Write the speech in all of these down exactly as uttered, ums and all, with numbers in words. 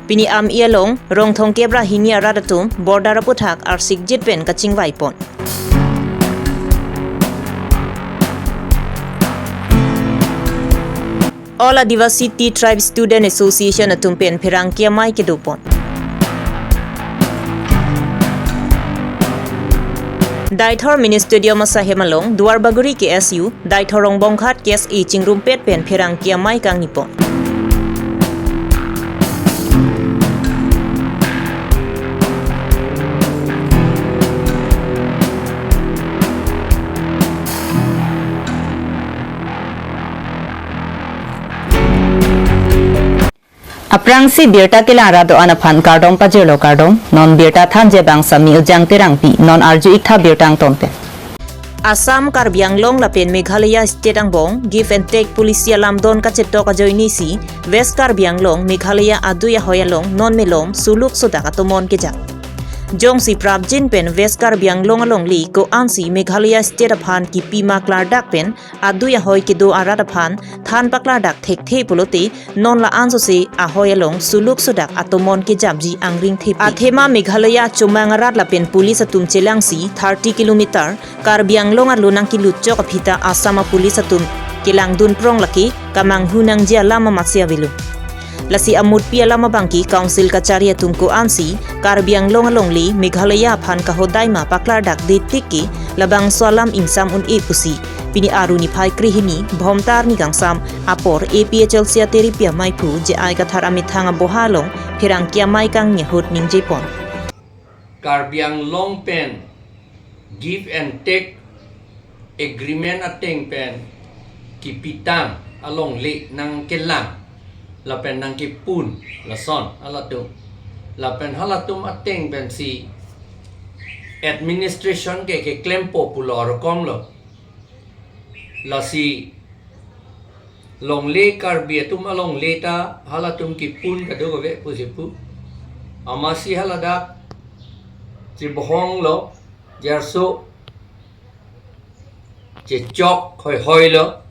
Pini Ami along Rongthongkep ra hini arat atum border aputhak arsikjit pen kachingvaipon. All Adivasi Tea Tribe Student Association atum pen pherangke amei kedopon. Deithor Mini Stadium asaihem along Duarbagori K S U, Deithor Rongbonghat K S A chingrumpet pen pherangke amei kangnipon. Aphrangsi birta kelang rat do-an aphan kardom pajirlo kardom, non birta thanji abang Sami Ujang Terangpi, non arju-iktha birta angton pen. Assam, Karbi Anglong lapen Meghalaya state angbong give and take policy alam don kachetok ajoinesi West Karbi Anglong, Meghalaya adui ahoi along non malom suluk sodak atomon kejap. Jongsi prapjin pen West Karbi Anglong alongle ko-ansi Meghalaya state aphan kipima klardak pen adui ahoi kedo arat aphan than paklardak thekthe pulote non la-an sose ahoi along suluk sodak atomon kejapji angring thepi. Athema Meghalaya chomang arat lapen police atum chelangsi thirty kilometer Karbi Anglong arlo nangkelutchok aphi ta Assam a-police atum kelangdun prong lake kamanghu nangji alam amatsi avelo. Lasi amutpi alam abangke council kachari atum ko-ansi Karbi Anglong alongle Meghalaya aphan kahodai ma paklardakde tik ke labangso alam ingsam un-e pusi pini Aru niphai krehini Bhomtar ni kangsam apor A P H L C ateripi amaiphu J I Kathar amethang aboha along pherangke amei kangni ahut ningjepon. Karbi Anglong pen give and take agreement ateng pen kipitang alongle nangkelang lapen nangkipun lason halatum, lapen halatum ateng pensi administration ke keklempo pulo arokom lo. Lasi longle Karbi atum alongle ta halatum kipun kadokave pusi pu. Amatsi haladak chibohong lo, jarso chechok hoihoi lo.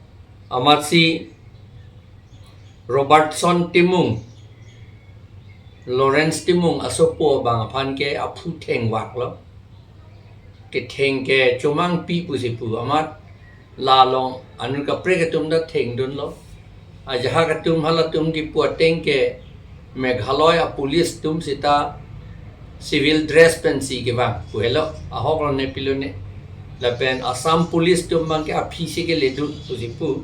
Amatsi Robertson Timung, Lawrence Timung asopo abang aphan ke aphu thengvak lo. Ketheng ke chomangpi pusi pu amat la along anut kaprek atum ta thengdunlo. Ajahak atum halatum kipu ateng ke Meghalaya police atum sita civil dress pensi kevang pu helo, ahok lone pilone. Lapen Assam police atum abangke aphi si keledun pusi pu.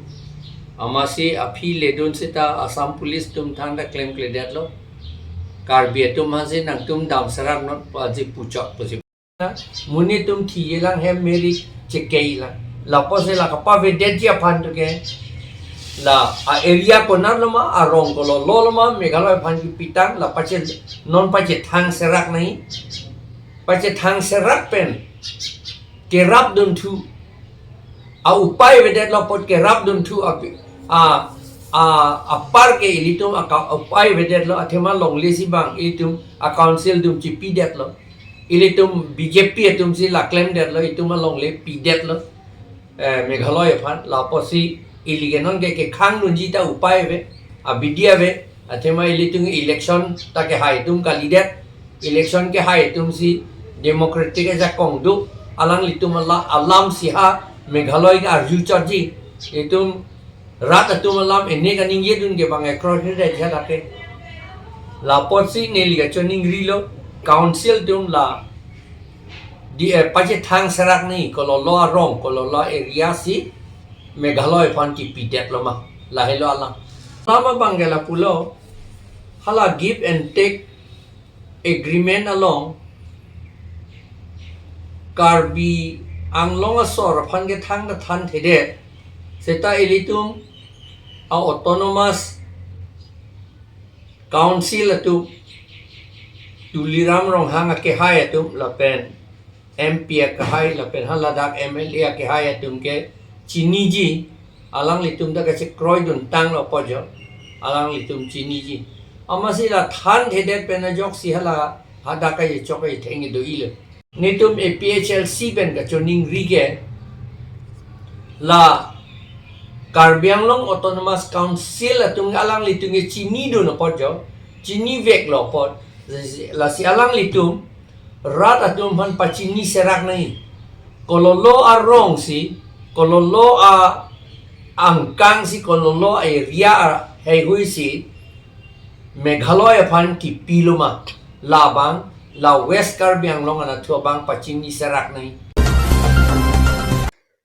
Amatsi aphi ledun sita Assam police atum thangta klemkledetlo. Karbi atum aphansi nangtum damseraknon pu aji puchot pusi. Monit atum thiyelang, hem meri chekeilang. Lapusi la kapavedetji aphan to ke la a-area konat loma, arong kololo loma Meghalaya aphan kipitang, la pache non pachethangserak nangji. Pachethangserak pen kerapdunthu a-upai avedetlo, apot kerapdunthu a, a, a, apar ke ilitum aka upai avedetlo, athema longle si bang ilitum a-council atum chipidetlo. Ilitum B J P atumsi la klemdetlo, itum alongle pidetlo, eh, Meghalaya aphan. Lapusi ili ke non ke kekhangnunji ta upai ave, abidi ave, athema ilitum election ta kehai atum kalidet, election kehai atumsi democratic ajakong do, alanglitum ala-, alamsi ha Meghalaya ke arju chotji, itum rat atum alam ene kaningjedun ke bang ekroi hre jat ake. Lapotsi neli kachoningrilo, council atum la di, eh, pachethangserak nangji, kololo arong, kololo area si Meghalaya aphan kipidetlo ma, lahelo alam. Lama bang ke lapulo, hala give and take agreement along Karbi Anglong asor aphan kethang kethanthedet, seta ilitum a-autonomous council atum, Tuliram Ronghang akehai atum lapen M P akehai lapen haladak M L A akehai atum ke chiniji, alanglitum ta kachekroiduntanglo pu jo, alanglitum chiniji. Amatsi la thanthedet pen ajoksi hala hadak kachechok kachetheng do-ilo. Netum A P H L C pen kachoningri ke la Karbi Anglong Autonomous Council atum alanglitum ke chinidun apot jo, Chiniveklo apot, lasi alanglitum rat atum aphan pachini serak nangji. Kololo arong si, kololo a angkang si, kololo a area a heihui si Meghalaya aphan kipiloma, labang la West Karbi Anglong anatthu abang pachini serak nangji.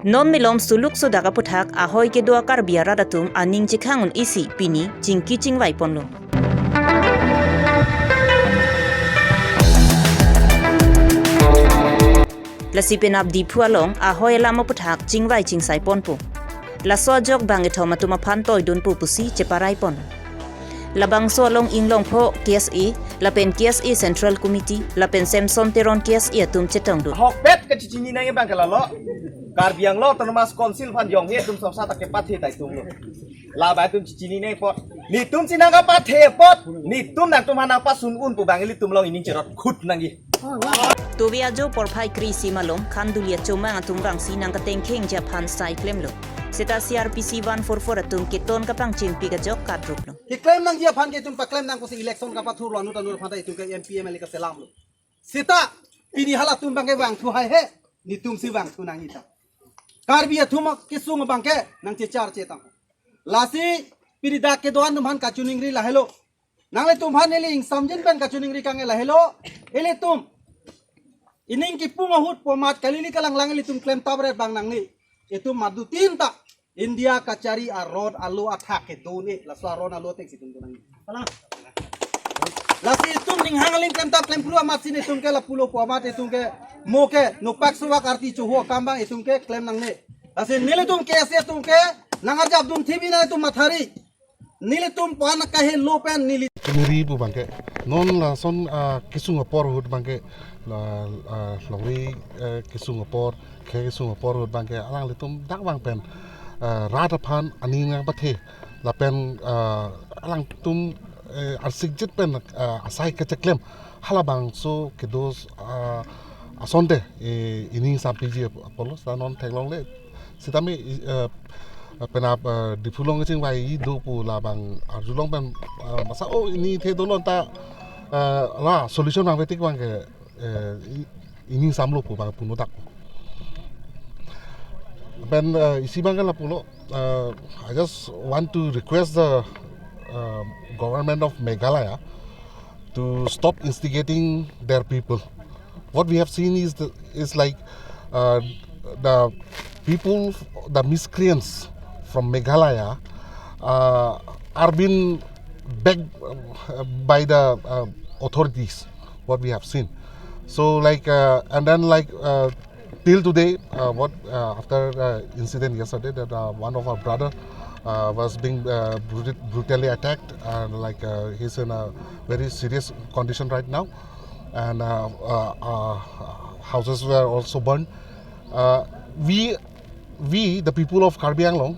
Non malom suluk sudak aputhak ahoi kedo a Karbi arat atum aning chekhang un-e si pini chingki chingvai ponlo. Lasi penap Diphu along ahoi alam aputhak chingvai chingsai ponpo. Laso ajok bang kethom atum aphan toidunpo pusi cheparai pon. Labangso along Inglongpho K S A, lapen K S A Central Committee, lapen Samson Teron K S A atum chetongdun. Ahokpet kachechini nangji abang ke lalo. Karbi Anglong Autonomous Council aphan jonghe atum songsa ta kepathe tai atumlo. Labang atum chechini nangji apot, netum si nangkapathe apot, netum nangtum aphan nangpasun un pu abang ilitum along ining cherot khut nangji. Tuve ajo porphai kre-isi malom Khanduli achomang atum vangsi nangkatengkhengji aphan sai klemlo. Seta C R P C one four four atum keton kapangchengpi kajok kadruplo. Keklem nangji aphan ke itum paklem nang pusi election kapathurlo, anut anut aphan ta itum ke M P M L A kaselamlo. Seta pini halatum abang ke vangthu haihe, netum si vangthu nangji ta. Karbi atum kesung abang ke nangchechar chetang. Lasi pini dak kedo-an atum aphan kachiningri lahelo. Nanglitum aphan neli ingsamjin pen kachiningri kang lahelo. Ilitum ining kipung ahut pu amat kali ili kalanglang ilitum klem tabret abang nangne. Itum madu tin ta India kachari a-road alo athak kedo ne, laso a-road alo ateng si itum do nangji. Lasi itum ning hang aling klem tap klem phru amat si netum ke lapulo pu amat itum ke mo ke nopak suvak arti choho akam abang itum ke klem nangne. Lasi nelitum K S A atum ke nangarjapdun thip-i nang itum mathari. Nelitum pan kahelo pen neli. Chiningri pu abang ke non lason, ah, kesung apor ahut abang ke la, ah, longri, eh, kesung apor, khei kesung apor ahut abang ke alanglitum dak vang pen, ah, rat aphan aning nangpathe lapen, ah, alangtum, eh, arsikjit pen, ah, asai kacheklem halabangso kedo, ah, asonte, eh, ining sampiji ap-, apotlo, seta non theklongle. Sitame, eh, penap, eh, Diphu along kachingvai do pu labang arjulong pen, eh, masa, oh, ini the dolon ta, eh, la solution abang betik abang ke, eh, i-, ining samlo pu abang punodak. Pen, eh, isi abang ke lapulo, eh, I just want to request the, uh, government of Meghalaya to stop instigating their people. What we have seen is the, is like, uh, the people, the miscreants from Meghalaya, uh, are being begged, uh, by the, uh, authorities. What we have seen, so like, uh, and then like, uh, till today, uh, what, uh, after, uh, incident yesterday, that, uh, one of our brother, uh, was being, uh, brutal-, brutally attacked, and like, uh, he's in a very serious condition right now, and, uh, uh, uh, houses were also burned. Uh, we, we, the people of Karbi Anglong,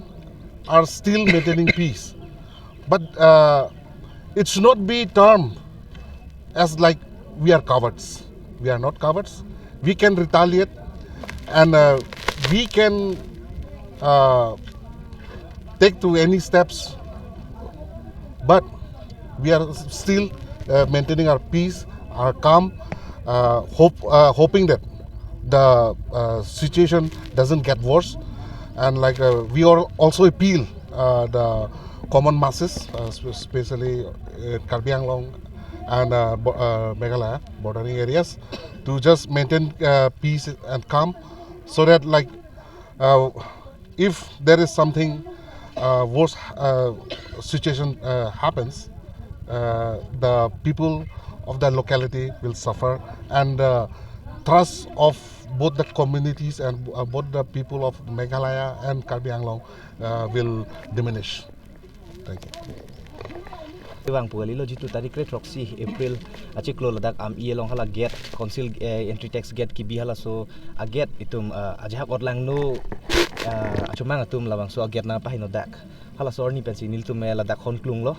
are still maintaining peace, but, uh, it should not be termed as like we are cowards. We are not cowards. We can retaliate, and, uh, we can, uh, take to any steps, but we are still, uh, maintaining our peace, our calm, uh, hope, uh, hoping that the, uh, situation doesn't get worse. And like, uh, we all also appeal, uh, the common masses, uh, spe-, especially, uh, Karbi Anglong and, uh, bo-, uh, Meghalaya bordering areas, to just maintain, uh, peace and calm, so that, like, uh, if there is something, uh, worse, uh, situation, uh, happens, uh, the people of the locality will suffer, and the trust of both the communities and, uh, both the people of Meghalaya and Karbi Anglong, uh, will diminish. Thank you. Vang pu kalilo, jitu tarik kre throksi April achiklo ladak Ami along hala gate, council, eh, entry tax gate kibi halaso a-gate itum, eh, ajahak otlangno, eh, achomang atum labangso a-gate nangpahenodak. Halaso arni pensi nelitum, eh, ladak hon klunglo.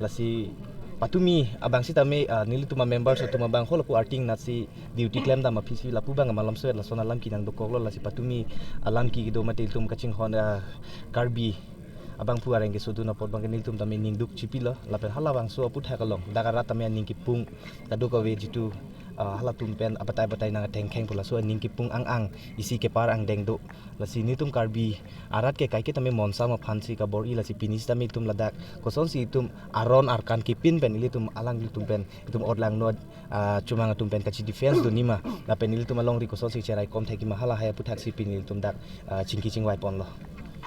Lasi patumi abang sitame, eh, nelitum a-members atum abang halapu arting natsi duty klemdam aphi si lapu abang malomso lason alam kenangdokoklo, lasi patumi alam kedo mate ilitum kachinghon, eh, Karbi Abangphu areng kesodun apot abangke nelitum tame ningduk chipilo, lapen halabangso aputhak along dak arat tame aning kipung kadokave jitu, ah, halatum pen abatai batai nang atengkheng pu laso aning kipung ang ang isi kepar angdeng do. Lasi nelitum Karbi arat ke kaike tame monsam aphansi kabor-i, lasi pini sitame itum ladak kosonsi itum aron arkan kipin pen ilitum alanglitum pen itum otlangno, ah, chomang atum pen kachi defense do nima, lapen ilitum alongri kosonsi cheraikom thekji ma, halahai aputhak si pini ilitum dak, ah, chingki chingvai ponlo.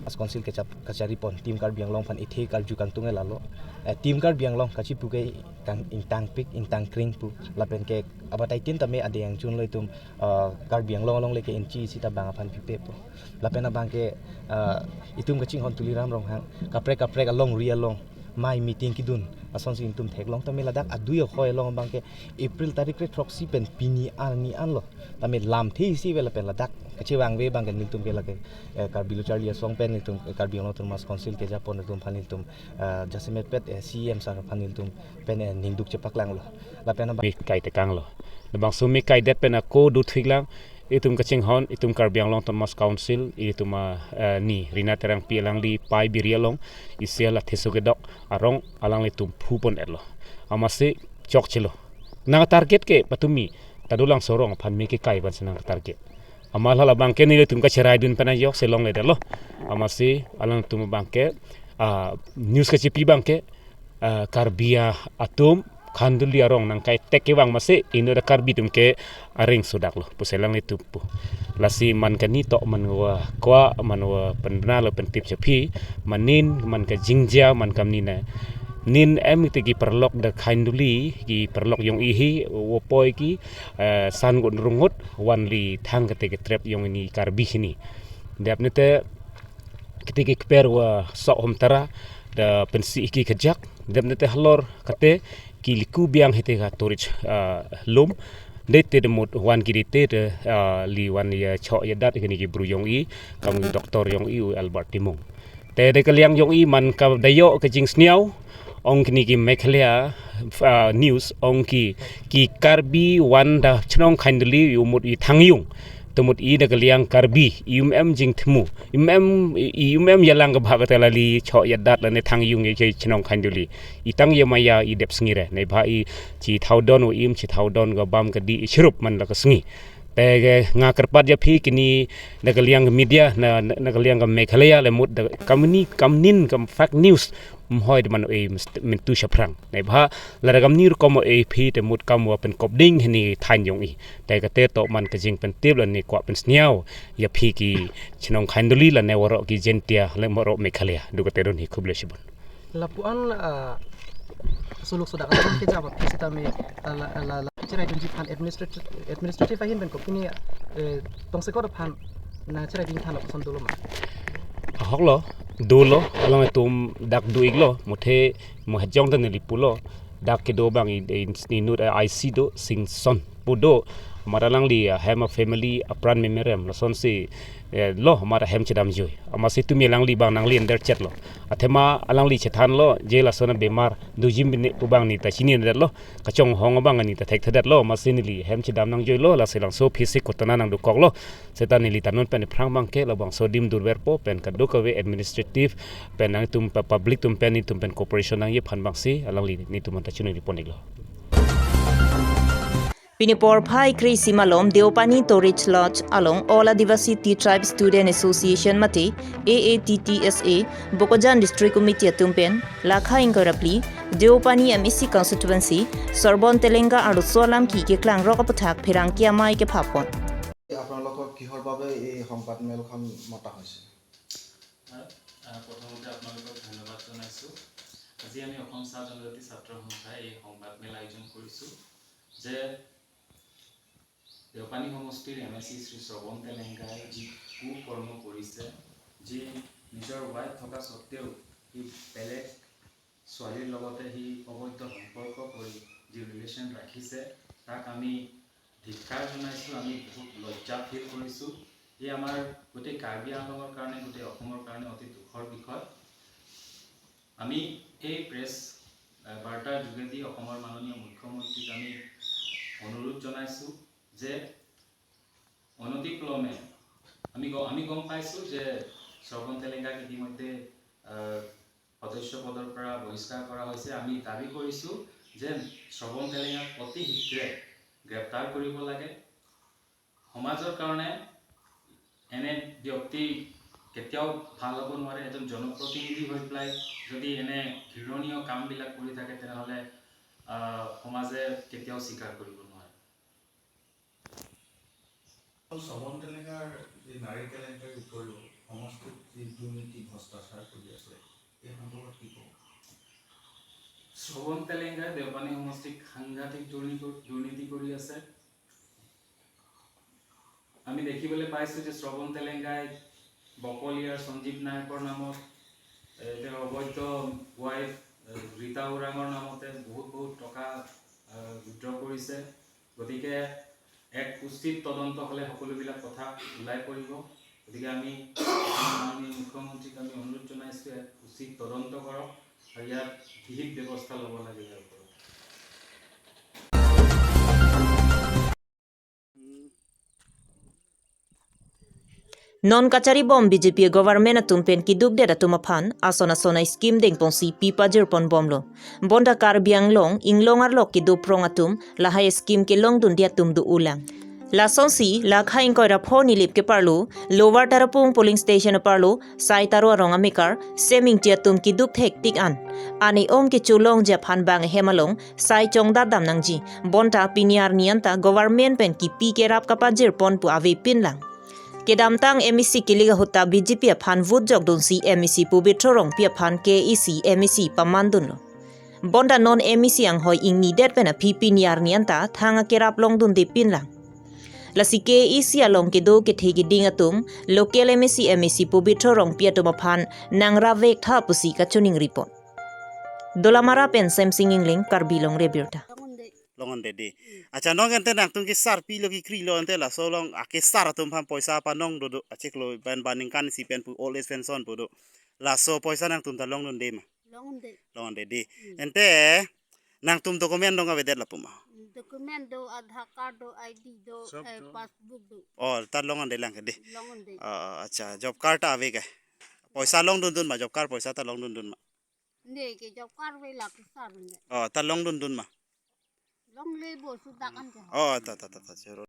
As council kechap kachari pon Team Karbi Anglong aphan ithe karju kangtung e lalo. Eh, Team Karbi Anglong kachipu ke kang ingtangpik ingtangkring pu, lapen ke abatai tin tame adeng chunlo itum, ah, Karbi Anglong along le ke inchi sita bang aphan pipe pu. Lapen abangke, ah, itum kachinghon Tuliram Ronghang kaprek kaprek alongri along mai meeting kidun asonsi itum theklong tame ladak adui ahoi along abangke April tarik kre throksi pen pini arni anlo tame lamthe isi ave lapen ladak kachevangve abangke nelitum ke lake, eh, Karbi Lo Charli Asong pen nelitum, eh, Karbi Anglong Autonomous Council kejapon atum aphan nelitum, eh, jasemet pet, eh, C E M sir aphan nelitum pen, eh, ningduk chepaklanglo. Lapen abang me kai tekanglo. Labangso me kaidet pen ako do thiklang. Itum kachinghon, itum Karbi Anglong Autonomous Council, itum, ah, eh, ni Rina Terangpi alangli pai biri along, isi la theso kedok arong alanglitum phu pon-etlo. Amatsi chokchelo. Nang target ke patumi ta dolang sorong aphan me kekai abangsi nang target. Amat halabangke nelitum kacheraidun pen ajok si longledetlo. Amatsi alangtum abangke, ah, news kachipi abangke, ah, Karbi atum Khanduli arong nangkai tek kevang amatsi inut a-Karbi atum ke areng sodaklo pusi alanglitum pu. Lasi man kani tok man wa kwa man wa penbena lo pentip chaphi, manin man kajingja man kamni na. Nin em ite kiparlok dak Khanduli kiparlok jong-i hi, wopoi ki, eh, san gun rungut, vanli thang kete ketrep jong ini Karbi hini. Dep nete kiti kikper wa sok hom tara, da pensi iki kejak, dep nete halor kate kiliku biang hete ka tourist, ah, lum. Dete demut van kiri te de, ah, li van ya chok ya dat kini ki bru jong-i, kam doctor jong-i u Albert Timung. Te de kaliang jong-i man ka dayo ke jingsniaw, ong kini ki Meghalaya, ah, news, ong ki, ki Karbi van da chnong Khanduli umut i thangjung. Tumut i da kaliang Karbi, i um em jingthmu, i um em, i, i um em yalang kebhak tela li chok ya dat lane thangjung ya chnong Khanduli. I tang ya maya i dep sngi re, ne bha i chithaudon u im chithaudon ka bam kedi i chirup man la ka sngi. Te ke nga kerpat ya phi kini na kaliang media na, na, na kaliang ka Meghalaya le mut da kamni kamnin kam fake news mhoi de man e mentu shaphrang. Ne bha la da kamni rukom e phi te mut kam wa pen kopding hini than jong-i. Te kate to man kajing pentip lane kwa pensniaw ya phi ki chnong Khanduli lane warok ki Jaintia le warok Meghalaya. Duka terun hi khuble shibun. Lapuan, ah, suluk sodak atum kejap aphi sitame, ah, la, la, la, cheraidunji aphan administrative, administrative ahin pen kopini, eh, tongsekot aphan nangcheraidun than lapuson dolo ma? Ahok lo, dolo, alangtum dak do-iklo, muthe mo hejong ta neli pulo, dak kedo abang i, i, inut, eh, I C do, Singson pu do, amat alangli, eh, hem a family apran memerem, lasonsi, eh, lo, amat hem chedamjui. Amatsi tumi alangli abang nangli ender chetlo. Athema alangli chethanlo, je lason abemar, dojim bini pu abang neta chinidetlo, kachonghong abang neta thekthedetlo, amatsi neli hem chedam nangjuilo, lasi labangso aphi si kotona nangdukoklo. Seta neli ta non pen aphrang abangke labangso adim durverpo pen kadokave administrative pen nangtum pa-, public atum pen netum pen cooperation nangji aphan abangsi alangli netum anta chunwi pon-iklo. Pini porphai kre-isi malom Deopani Tourist Lodge along All Adivasi Tea Tribe Student Association mate A A T T S A Bokajan District Committee atum pen lakha ingkoi ra phli Deopani M A C constituency Sorbon Telenga arloso alam ki keklang rok aputhak pherangke amei kephapon. আপোনালোকক কিহৰ বাবে এই সংবাদমেলখন মতা হৈছে? হয়, আহ, প্ৰথমতে আপোনালোকক ধন্যবাদ জনাইছোঁ। আজি আমি অসম চাহ জনজাতি ছাত্ৰ সন্থাই এই সংবাদমেল আয়োজন কৰিছোঁ যে দেওপানী সমষ্টিৰ এম এ চি শ্ৰী শ্ৰৱণ তেলেংগাই যি কুকৰ্ম কৰিছে, যি নিজৰ ৱাইফ থকা স্বত্বেও সি বেলেগ ছোৱালীৰ লগতে সি অবৈধ সম্পৰ্ক কৰি যি ৰিলেশ্যন ৰাখিছে, তাক আমি ধিক্কাৰ জনাইছোঁ, আমি বহুত লজ্জা ফিল কৰিছোঁ। ই আমাৰ গোটেই কাৰ্বি আংলঙৰ কাৰণে, গোটেই অসমৰ কাৰণে অতি দুখৰ বিষয়। আমি এই প্ৰেছ, আহ, বাৰ্তাৰ যোগেদি অসমৰ মাননীয় মুখ্যমন্ত্ৰীক আমি অনুৰোধ জনাইছোঁ যে অনতিপলমে আমি গ-, আমি গম পাইছোঁ যে শ্ৰৱণ তেলেংগাক ইতিমধ্যে আহ, সদস্য পদৰ পৰা বহিষ্কাৰ কৰা হৈছে। আমি দাবী কৰিছোঁ যে শ্ৰৱণ তেলেঙাক অতি শীঘ্ৰে গ্ৰেপ্তাৰ কৰিব লাগে। সমাজৰ কাৰণে এনে ব্যক্তি কেতিয়াও ভাল হ'ব নোৱাৰে। এজন জনপ্ৰতিনিধি হৈ পেলাই যদি এনে ঘৃণনীয় কামবিলাক কৰি থাকে, তেনেহ'লে আহ, সমাজে কেতিয়াও স্বীকাৰ কৰিব নোৱাৰে। শ্ৰৱণ তেলেঙাৰ যি নাৰী কেলেংকাৰীৰ উপৰিও সমষ্টিত যি দুৰ্নীতি ভ্ৰষ্টাচাৰ কৰি আছে, এই সন্দৰ্ভত কি ক'ব? শ্ৰৱণ তেলেংগাই দেওপানী সমষ্টিত সাংঘাতিক দুৰ্নীতি দুৰ্নীতি কৰি আছে। আমি দেখিবলৈ পাইছোঁ যে শ্ৰৱণ তেলেংগাই বকলিয়াৰ সঞ্জীৱ নায়কৰ নামত, এ, তেওঁৰ অবৈধ ৱাইফ, এ, ৰীতা ওৰাঙৰ নামতে বহুত বহুত টকা, এ, উইথড্ৰ কৰিছে। গতিকে এক উচিত তদন্ত হ'লে সকলোবিলাক কথা ওলাই পৰিব। গতিকে আমি মাননীয় মুখ্যমন্ত্ৰীক আমি অনুৰোধ জনাইছোঁ, এক উচিত তদন্ত কৰক আৰু ইয়াত বিহিত ব্যৱস্থা ল'ব লাগে ইয়াৰ ওপৰত। Non kachari bom B J P government atum pen kidukdet atum aphan ason ason a-scheme dengpongsi pi pajirpon bomlo. Bonta Karbi Anglong inglong arlo kedo prong atum lahai scheme kelongdunde atum do-ulang. Lasonsi lakha ingkoi ra pho Nilip keparlo Lower Tarapung polling station aparlo Sai Taro arong amekar Semingti atum kiduk thektik an. Ane om kecholongji aphan bang ahem along sai chongdat dam nangji. Bonta pini arni anta government pen kipi kerap kapajirpon pu avepinlang. Kedamtang M A C kilik ahut ta B J P aphan vote jokdunsi M A C Pobitro Rongpi aphan K A A C M A C pamandunlo. Bonta non M A C anghoi ingnidet pen aphi pini arni anta thang akerap longdundepinlang. Lasi K A A C along kedo kethe keding atum local M A C M A C Pobitro Rongpi atum aphan nangrap vektha pusi kachoningripon. Dolamara pen Semsing Ingling, Karbi Longri Abirta. Longonde de. Acha, non ante nangtum kesarpi lo kekrilo ante laso along akesar atum aphan poisa panong dodo, achiklo ban baningkan isi pen pu old age pension pu do. Laso poisa nangtum ta longdunde ma? Longonde. Longonde de. Hmm. Ante nangtum document dong avedet lapu ma? Document do, Aadhaar card do, I D do, sob eh, do. Passbook do. Oh, ta longondelang ke de. Longonde. Ah, ah, acha, job card ta ave ke? Poisa longdundun ma, job card poisa ta longdundun ma? Ne ke job card ave la kesar ne. Oh, ta longdundun ma? Longle bo sudak an ke. Oh, ta, ta, ta, ta, choro.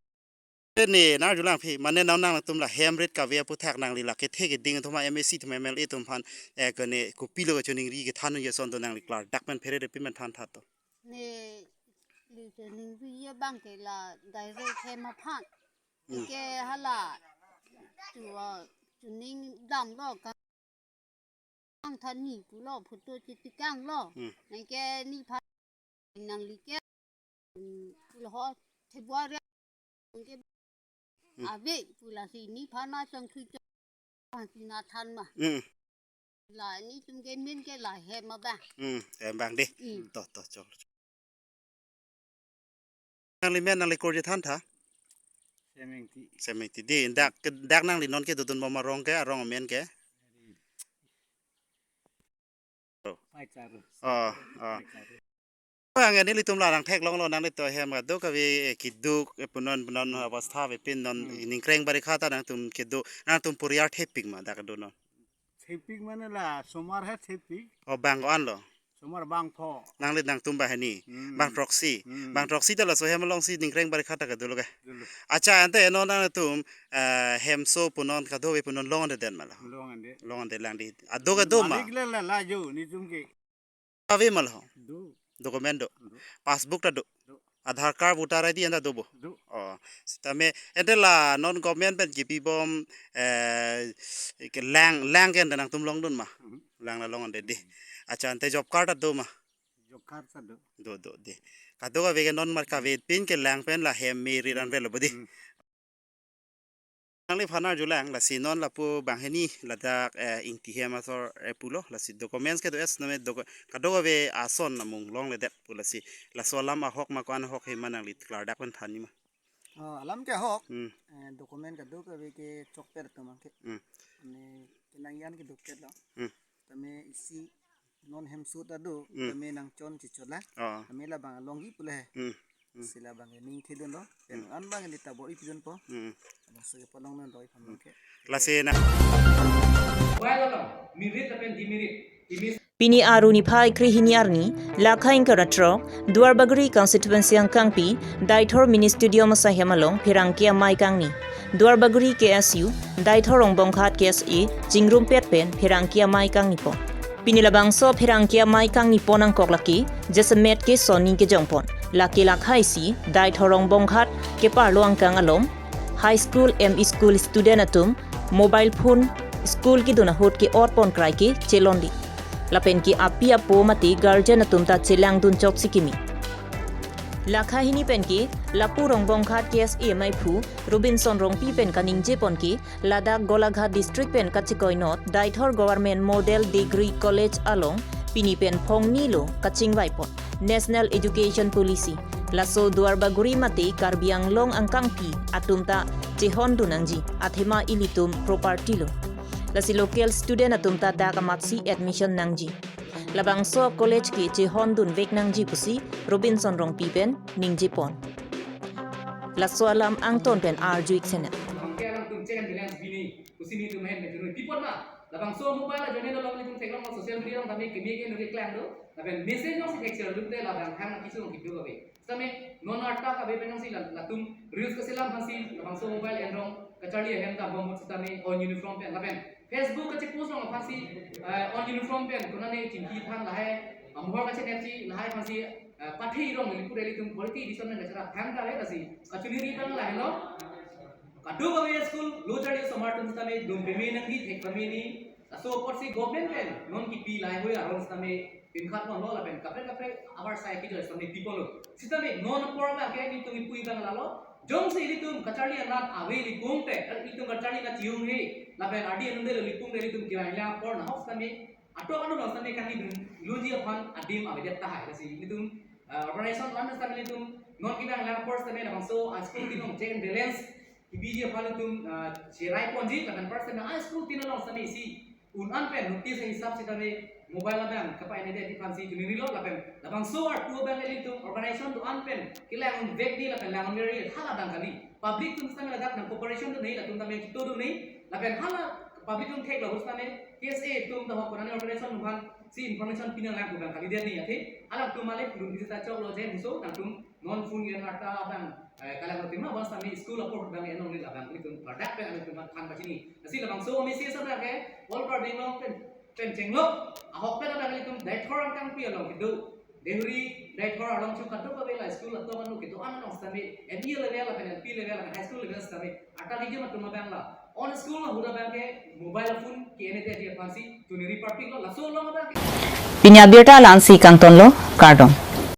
Ne, nangarjulang aphi, mane nang nangtum la hem rit kave aputhak nangli la kethe keding atum, M A C atum, M L A atum aphan, eh, kene kopilo kachoningri kethan ason do, nangli klardak pen pherere pi men thantha to. Ne li choningri abang ke la direct hem aphan. Hmm. Ke hala chu, ah, choning damlo ka ang thani pulo photo chitikanglo. Hmm. Nangke nephan nangli ke, hmm, pulo ho thebua re nangke, hmm, ave pu lasi nephan ma chongthui chong phan si nathan ma. Hmm. La netum ke min ke la hem abang. Hmm, hem abang de. Hmm. To, to, chok. Nangli men nangli korje thantha? Semingti. Semingti. Di, dak, dak nangli non kedodun bom arong ke, arong amen ke? Paichar. Oh, oh. Paichar. Oh, ang nelitum la nangtheklonglo, nanglitum ahem kadokave, eh, keduk, eh, punon, punon, hmm, abostha avepin non, hmm, ningkreng barikha ta nangtum kedo, nangtum poriar thepik ma dak do non? Thepik mane la, somar he thepik. Oh, bang ko-an lo? Somar bangpho. Nangli nangtum banghini, hmm, bangthroksi. Hmm. Bangthroksi ta laso hem alongsi ningkreng barikha ta kedo lo ke? Dolo. Acha, ante non nangtum, eh, hemso punon kadokave punon longondedet ma la? Longande. Longondelang di. Ado ke do ma? Malik le la, la jo, netum ke. Ave ma la ho? Do. Document do. Do. Passbook ta do. Do. Aadhaar card, voter I D anta do bo? Do. Oh, sitame ante la non government pen kipi bom, eh, ke lang, lang ke ante nangtum longdun ma? Mhm. Lang la longonde de. Acha, ante job card ta do ma? Job card ta do. Do, do de. Kadokave ke non mar kavepin ke lang pen la hem me ri ran velo bo de. Mhm. Nangliphan arjulang, lasi non lapu banghini ladak, eh, Ingti hem asor, eh, pulo, lasi documents kedo-an sitame docu-, kadokave ason amung longledet pu lasi. Laso alam ahok ma ko-an ahok he ma nangli klardak pen thanji ma? Oh, alam ke ahok. Hmm. Eh, document kadokave ke chokpet atum abang ke. Hmm. Ne kenangji an ke docket lo. Hmm. Tame isi non hemso ta do, hmm, tame nangchon chichotlang. Oh. Tame labang longji pule. Hmm. Hmm. Sila bang ning thedun lo, pen Hmm. an bang ini tabor ipidun po. Hmm. Bang sege palong nan doi phan bang ke. Lasi na. Mobile along merit lapen demerit. Pini Aru niphai krehini arni, Lakha ingkoi ra throk, Duarbagori constituency angkangpi, Deithor Mini Stadium asaihem along pherangke amei kangni. Duarbagori K S U, Deithor Rongbonghat K S A, chingrumpet pen pherangke amei kangni pon. Pini labangso pherangke amei kangni pon angkok lake, jasemet ke soni kejong pon. Lake lakha isi, Deithor Rongbonghat keparlo angkang along, high school, M E school student atum, mobile phone, school kedun ahut ke-ot pon krai ke chelonli. Lapen ke api apo mate guardian atum ta chelangdun chotsi kimi. Lakha hini pen ke, lapu Rongbonghat K S A meiphu, Robinson Rongpi pen kaningje pon ke, ladak Golaghat District pen kachekoi not, Deithor Government Model Degree College along, pini pen phongni lo kachingvai pon National Education Policy. Laso Duarbagori mate Karbi Anglong angkangpi atum ta chehondun nangji, athema ilitum property lo. Lasi local student atum ta dak amatsi admission nangji. Labangso college ke chehondun vek nangji pusi Robinson Rongpi pen ningje pon. Laso alam angton pen arju ik sena. Bangke alangtum check and balance bini, pusi nelitum ahin pen chunoi. Pi apot ma, labangso mobile ajoine along nelitum theklong, social media along tame kimi ke nuri klang do. Lapen message along si thek share dun te labang hang kisu along kidu kave. Sitame non arta kave pen nangsi la-, latum reels kaselam aphansi labangso mobile enrong kacharli ahem ta bom sitame on uniform pen lapen Facebook kachepost along aphansi, eh, on uniform pen konane chingki aphan lahai, ah, mohor kachenetsi lahai aphansi, eh, pathi rong lipu deli tum quality edison pen kachara thang kave lasi kachuniri abang lahai lo. Kadokave school lo charli osomar atum sitame dum peme nangji, thek peme nangji. Laso apotsi government pen non kipi lahai hui aron sitame pinkhat non lo lapen kaprek kaprek abar sai kejoi sitame pi pon lo. Sitame non apor abang ke nelitum kipu abang lalo. Jongsi ilitum kacharli anat ave lipung te, ilitum kacharli na chiung he, lapen ardi anum de lipung te ilitum kevang lang apor nahok sitame, atok anu nang sitame kangni dun lunji aphan adim avedet tahai. Lasi ilitum, ah, organization lan sitame ilitum non kevang lang apor sitame labangso a school tin along check and balance kipiji aphan ilitum, ah, cherai ponji, lapen apar sitame a school tin along sitame isi un-an pen notice hisap sitame mobile abang kapa-en-edet aphansi chuniri lo lapen labangso arpu abang ilitum organization do-an pen kelang vek di lapen lang vek ri hala abang kali. Public atum sitame ladak nang cooperation do nangji, latum tame kito do nangji lapen hala public atum thek lo sitame K S A atum ta ho konane organization atum aphansi information pinang lang abang kalidet nangji athe. Alangtum male pudun bisa chok lo je muso nangtum non phone yen arta abang, eh, kalang lo tima bang sitame school apor abang enong ni abang ilitum ladak pen ilitum than pachini. Lasi labangso message abang ke all Karbi Anglong pen, pen chenglok ahok pen abang ilitum Deithor angkangpi along kedo, Deuri, Deithor along chu kadokave la school atok anu kedo-an along sitame M E level lapen L P level lapen high school level sitame arta lijim atum abang la on school ahut abang ke mobile phone ke-en-edet aphansi chuniri parpik lo laso along abang ke. Pini abirta la-ansi kangton lo, kardom.